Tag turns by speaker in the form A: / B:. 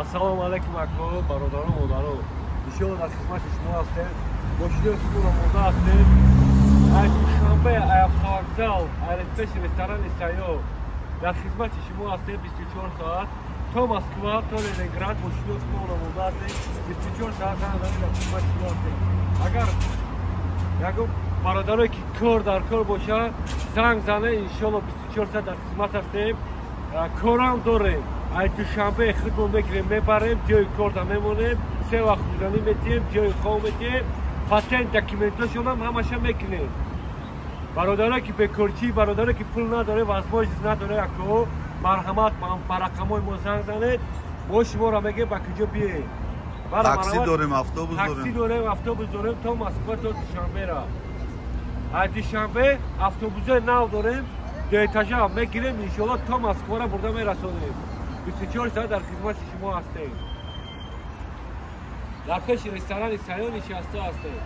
A: Ассалому алайкум, ако, бародаро, модаро. Иншоалло, дар хизмати шумо ҳастем. Мошинои худро омода ҳастем. Ай Душанбе, ай автовокзал, ай пеши ресторани Сайё дар хизмати шумо ҳастем 24 соат. То Москва, то Ленинград мошинои худро омода ҳастем. 24 соат дар хизмати шумо ҳастем. Агар ягон бародарое ки кор дар кор бошад, занг зане, иншоалло, 24 соат дар хизмат ҳастем. Корам дорем. Ай Душанбе худмон мегирем, мебарем, ҷои корда мемонем, се вақт хӯрданӣ метиҳем, ҷои хоб метиҳем, патент, документошонам ҳамаша мекунем. Бародарое ки бекорчӣ, бародарое ки пул надоре, возможность надоре, ако, марҳамат, ба рақамҳои мо занг занед, мо шуморо мегем, ба куҷо биед.
B: Такси дорем, автобус
A: дорем. Такси дорем, автобус дорем то Москва, то Душанбера. Ай Душанбе автобусои нав дорем, дуэтажа мегирем, иншоалло, то Москвара бурда мерасонем. 24 соат дар хизмати шумо ҳастем. Дар пеши ресторани Сайё нишаста ҳастем.